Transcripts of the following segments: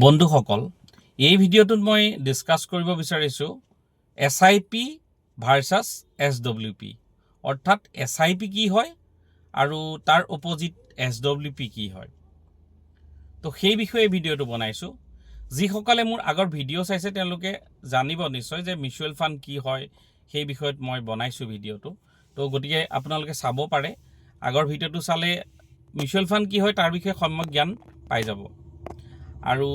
বন্ধুসকল, এই ভিডিঅ'টোত মই ডিছকাছ কৰিব বিচাৰিছোঁ এছআইপি ভাৰ্চাছ এছডব্লিউপি, অৰ্থাৎ এছআইপি কি হয় আৰু তাৰ অপজিট এছডব্লিউপি কি হয়। তো সেই বিষয়ে ভিডিঅ'টো বনাইছোঁ। যিসকলে মোৰ আগৰ ভিডিঅ' চাইছে, তেওঁলোকে জানিব নিশ্চয় যে মিউচুৱেল ফাণ্ড কি হয়, সেই বিষয়ত মই বনাইছোঁ ভিডিঅ'টো। তো গতিকে আপোনালোকে চাব পাৰে। আগৰ ভিডিঅ'টো চালে মিউচুৱেল ফাণ্ড কি হয়, তাৰ বিষয়ে সম্যক জ্ঞান পাই যাব। আৰু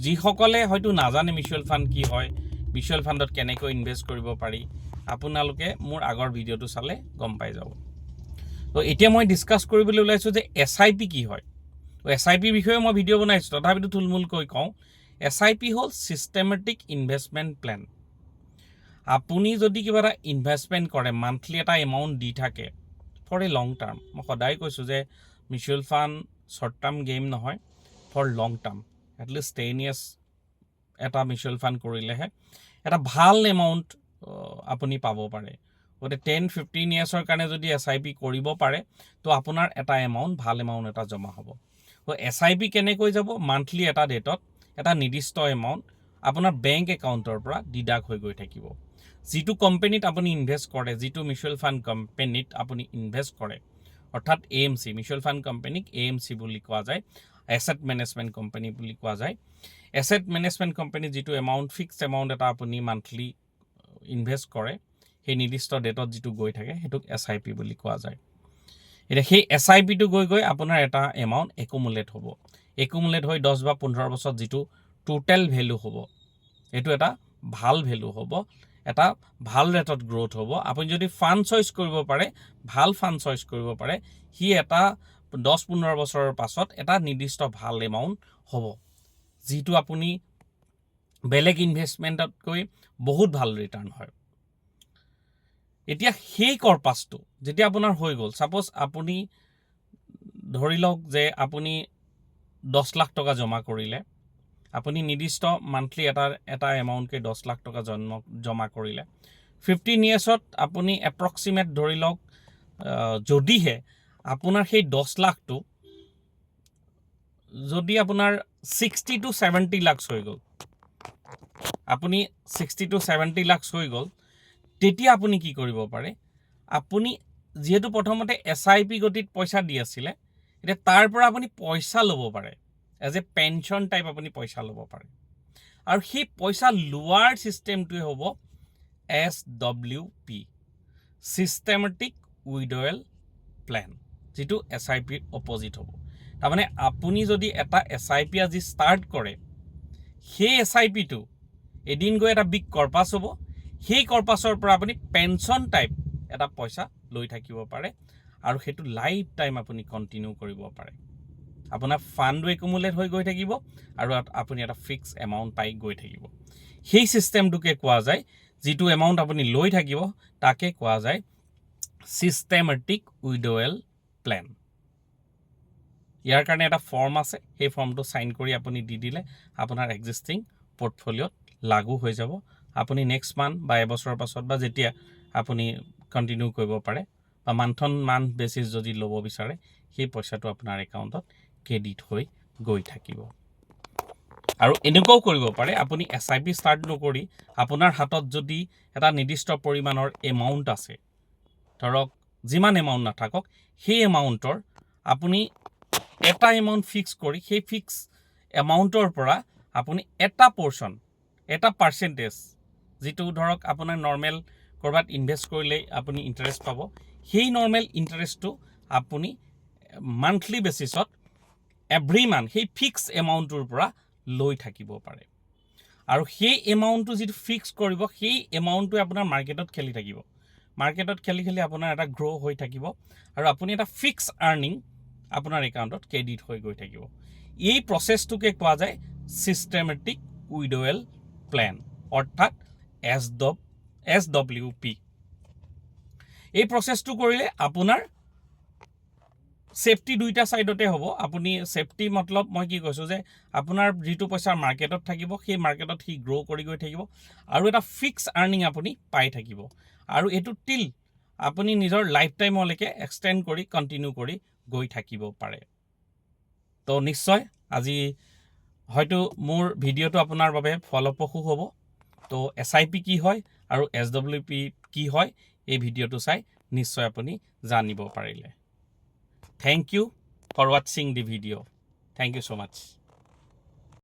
যিসকলে হয়তো নাজানে মিউচুৱেল ফাণ্ড কি হয়, মিউচুৱেল ফাণ্ডত কেনেকৈ ইনভেষ্ট কৰিব পাৰি, আপোনালোকে মোৰ আগৰ ভিডিঅ'টো চালে গম পাই যাব। তো এতিয়া মই ডিছকাছ কৰিবলৈ ওলাইছোঁ যে এছআইপি কি হয়। এছআইপিৰ বিষয়ে মই ভিডিঅ' বনাইছোঁ, তথাপিতো থুলমূলকৈ কওঁ। এছআইপি হ'ল ছিষ্টেমেটিক ইনভেষ্টমেণ্ট প্লেন। আপুনি যদি কিবা এটা ইনভেষ্টমেণ্ট কৰে, মান্থলি এটা এমাউণ্ট দি থাকে ফৰ এ লং টাৰ্ম। মই সদায় কৈছোঁ যে mutual fund short term game নহয়, for long term, at least 10 years এটা মিউচুৱেল ফাণ্ড কৰিলেহে এটা ভাল এমাউণ্ট আপুনি পাব পাৰে। গতিকে 10-15 ইয়াৰ্ছৰ কাৰণে যদি এছআইপি কৰিব পাৰে, তো আপোনাৰ এটা এমাউণ্ট, ভাল এমাউণ্ট এটা জমা হ'ব। তো এছআইপি কেনেকৈ যাব? মান্থলি এটা ডেটত এটা নিৰ্দিষ্ট এমাউণ্ট আপোনাৰ বেংক একাউণ্টৰ পৰা ডিডাক্ট হৈ গৈ থাকিব। যিটো কোম্পেনীত আপুনি ইনভেষ্ট কৰে, যিটো মিউচুৱেল ফাণ্ড কোম্পেনীত আপুনি ইনভেষ্ট কৰে, অৰ্থাৎ এএমচি, মিউচুৱেল ফাণ্ড কোম্পেনীক এএমচি বুলি কোৱা যায়, এছেট মেনেজমেণ্ট কোম্পানী বুলি কোৱা যায়। এছেট মেনেজমেণ্ট কোম্পানীত যিটো এমাউণ্ট, ফিক্সড এমাউণ্ট এটা আপুনি মান্থলি ইনভেষ্ট কৰে, সেই নিৰ্দিষ্ট ডেটত যিটো গৈ থাকে, সেইটোক এছআইপি বুলি কোৱা যায়। এতিয়া সেই এছআইপিটো গৈ গৈ আপোনাৰ এটা এমাউণ্ট একুমুলেট হ'ব। একুমুলেট হৈ 10 বা 15 বছৰত যিটো টোটেল ভেলু হ'ব, এইটো এটা ভাল ভেলু হ'ব, এটা ভাল ৰেটত গ্ৰ'থ হ'ব। আপুনি যদি ফাণ্ড চইচ কৰিব পাৰে, ভাল ফাণ্ড চইচ কৰিব পাৰে, সি এটা 10-15 বছৰৰ পাছত এটা নিৰ্দিষ্ট ভাল এমাউণ্ট হ'ব, যিটো আপুনি বেলেগ ইনভেষ্টমেণ্টতকৈ বহুত ভাল ৰিটাৰ্ণ হয়। এতিয়া সেই কৰ্পাছটো যেতিয়া আপোনাৰ হৈ গ'ল, ছাপ'জ আপুনি ধৰি লওক যে আপুনি 10 লাখ টকা জমা কৰিলে, আপুনি নিৰ্দিষ্ট মান্থলি এটা এটা এমাউণ্টকৈ 10 লাখ টকা জমা কৰিলে, 15 ইয়েৰ্ছত আপুনি এপ্ৰক্সিমেট ধৰি লওক, যদিহে আপোনাৰ সেই 10 লাখটো যদি আপোনাৰ 60 টু 70 লাখছ হৈ গ'ল, আপুনি 60 টু 70 লাখছ হৈ গ'ল, তেতিয়া আপুনি কি কৰিব পাৰে? আপুনি যিহেতু প্ৰথমতে এছআইপি গতিত পইচা দি আছিলে, এতিয়া তাৰ পৰা আপুনি পইচা ল'ব পাৰে, এজ এ পেঞ্চন টাইপ আপুনি পইচা ল'ব পাৰে। আৰু সেই পইচা লোৱাৰ ছিষ্টেমটোৱে হ'ব এছডব্লিউপি, ছিষ্টেমেটিক উইড্ৰয়েল প্লেন, যিটো এছআইপিৰ অপজিট হ'ব। তাৰমানে আপুনি যদি এটা এছআইপি আজি ষ্টাৰ্ট কৰে, সেই এছআইপিটো এদিন গৈ এটা বিগ কৰ্পাছ হ'ব। সেই কৰ্পাছৰ পৰা আপুনি পেঞ্চন টাইপ এটা পইচা লৈ থাকিব পাৰে আৰু সেইটো লাইফ টাইম আপুনি কণ্টিনিউ কৰিব পাৰে। আপোনাৰ ফাণ্ডো একুমুলেট হৈ গৈ থাকিব আৰু আপুনি এটা ফিক্স এমাউণ্ট পাই গৈ থাকিব। সেই ছিষ্টেমটোকে কোৱা যায়, যিটো এমাউণ্ট আপুনি লৈ থাকিব, তাকে কোৱা যায় ছিষ্টেমেটিক উইড্ৰয়েল প্লেন। ইয়াৰ কাৰণে এটা ফৰ্ম আছে। সেই ফৰ্মটো চাইন কৰি আপুনি দি দিলে আপোনাৰ এক্সিষ্টিং পৰ্টফলিঅ'ত লাগু হৈ যাব। আপুনি নেক্সট মান্থ বা এবছৰৰ পাছত বা যেতিয়া আপুনি কণ্টিনিউ কৰিব পাৰে বা মান্থ অন মান্থ বেচিছ যদি ল'ব বিচাৰে, সেই পইচাটো আপোনাৰ একাউণ্টত ক্ৰেডিট হৈ গৈ থাকিব। আৰু এনেকুৱাও কৰিব পাৰে, আপুনি এছআইপি ষ্টাৰ্ট নকৰি আপোনাৰ হাতত যদি এটা নিৰ্দিষ্ট পৰিমাণৰ এমাউণ্ট আছে, ধৰক যিমান এমাউণ্ট নাথাকক, সেই এমাউণ্টৰ আপুনি এটা এমাউণ্ট ফিক্স কৰি সেই ফিক্স এমাউণ্টৰ পৰা আপুনি এটা পৰ্চন, এটা পাৰ্চেণ্টেজ, যিটো ধৰক আপোনাৰ নৰ্মেল ক'ৰবাত ইনভেষ্ট কৰিলেই আপুনি ইণ্টাৰেষ্ট পাব, সেই নৰ্মেল ইণ্টাৰেষ্টটো আপুনি মান্থলি বেচিছত এভৰি মান্থ সেই ফিক্স এমাউণ্টটোৰ পৰা লৈ থাকিব পাৰে। আৰু সেই এমাউণ্টটো যিটো ফিক্স কৰিব, সেই এমাউণ্টটোৱে আপোনাৰ মাৰ্কেটত খেলি থাকিব। মাৰ্কেটত খেলি খেলি আপোনাৰ এটা গ্ৰ' হৈ থাকিব আৰু আপুনি এটা ফিক্স আৰ্নিং আপোনাৰ একাউণ্টত ক্ৰেডিট হৈ গৈ থাকিব। এই প্ৰচেছটোকে কোৱা যায় ছিষ্টেমেটিক উইড্ৰয়েল প্লেন, অৰ্থাৎ এছডব্লিউপি। এই প্ৰচেছটো কৰিলে আপোনাৰ ছেফটি দুইটা ছাইডতে হ'ব। আপুনি ছেফটি মতলব মই কি কৈছোঁ যে আপোনাৰ যিটো পইচা মাৰ্কেটত থাকিব, সেই মাৰ্কেটত সি গ্ৰ' কৰি গৈ থাকিব আৰু এটা ফিক্স আৰ্নিং আপুনি পাই থাকিব। আৰু এইটো টিল আপুনি নিজৰ লাইফ টাইমলৈকে এক্সটেণ্ড কৰি কণ্টিনিউ কৰি গৈ থাকিব পাৰে। তো নিশ্চয় আজি হয়তো মোৰ ভিডিঅ'টো আপোনাৰ বাবে ফলপ্ৰসূ হ'ব। তো এছআইপি কি হয় আৰু এছডব্লিউপি কি হয়, এই ভিডিঅ'টো চাই নিশ্চয় আপুনি জানিব পাৰিলে। Thank you for watching the video. Thank you so much.